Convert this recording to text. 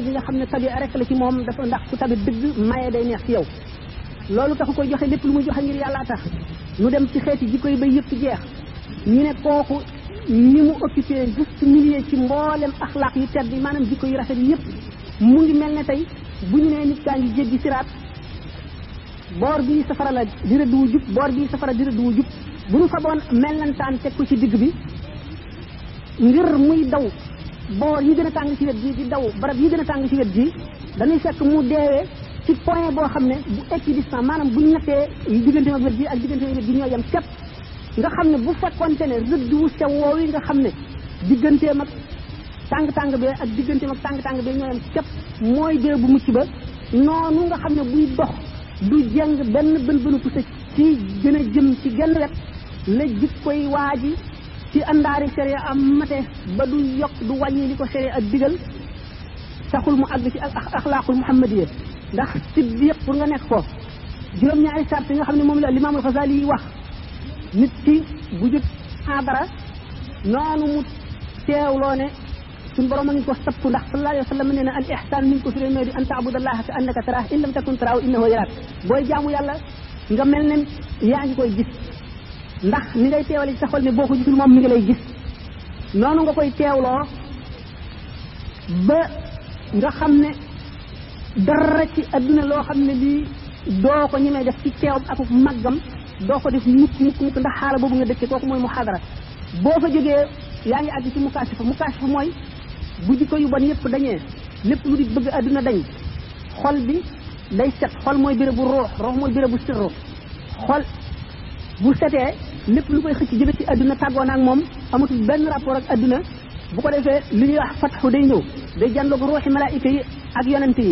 gi nga xam ne tabi rek la ci moom dafa ndax ku tabi dëgg maye day neex ci yow loolu taxu koy joxe lépp lu muy joxe ngir yàlla tax nu dem ci xeeti jikko yi ba yëpp jeex ñu ne kooku ni mu occupé juste milieu ci mboolem axlaaq yu tedd yi maanaam jikko yu rafet yëpp mu ngi mel ne tey bu ñu nee nit kaa ngi jéggi siraat boor bii safara la di rëdd wu jub boor bii safara di rëdd wu jub bu ñu faboon mellantaan teg ko ci digg bi ngir muy daw boor yi gën a tàng ci wet gi di daw barab yi gën a tàng ci wet gi dañuy fekk mu deewee ci point boo xam ne bu équidistant maanaam bu ñu nattee diggante ak wet gi ak diggante ak wet gi ñoo yem képp nga xam ne bu fekkonte ne rëdd wu sew woowu yi nga xam ne digganteem ak tàng-tàng bee ak digganteem ak tàng-tàng bee ñoo yem képp mooy béréb bu mucc ba noonu nga xam ne buy dox du jeng benn bën pousse ci gën a jëm ci genn wet la jikkoy waaji ci àndaari sharia am mate ba du yokk du wàññi li ko sharia ak digal taxul mu àgg ci axlaaqul muhammadiyya ndax siddiq pour nga nekk ko juróom-ñaari sart yi nga xam ne moom la limaamul Xasaali yi wax nit ki bu jut xaadara noonu mu teewloo ne suñ borom a ngi ko sapp ndax sallallahu alayhi wa sallam nee na al ihsaan min ko firee di an taabudallaha ka annaka taraah in lam takun taraahu innahu yaraak booy jaamu yàlla nga mel ne yaa ngi koy gis ndax ni ngay teewale ci sa xol ne boo ko gisul moom mi ngi lay gis noonu nga koy teewloo ba nga xam ne dara ci adduna loo xam ne lii doo ko ñemee def ci teewam ak màggam doo ko def mukk ndax xaala boobu nga dëkkee kooku mooy muhaadara boo fa jógee yaa ngi àgg ci mukaasifa mooy bu jikko yu bon yëpp dañee lépp lu di bëgg adduna dañ xol bi day set xol mooy béréb bu ruux mooy béréb bu sirru xol bu setee lépp lu koy xëcc jëme ci adduna tàggoon ak moom amatul benn rapport ak adduna bu ko defee li ñuy wax fatxu day ñëw day jànloog ruuxi malaayika yi ak yonente yi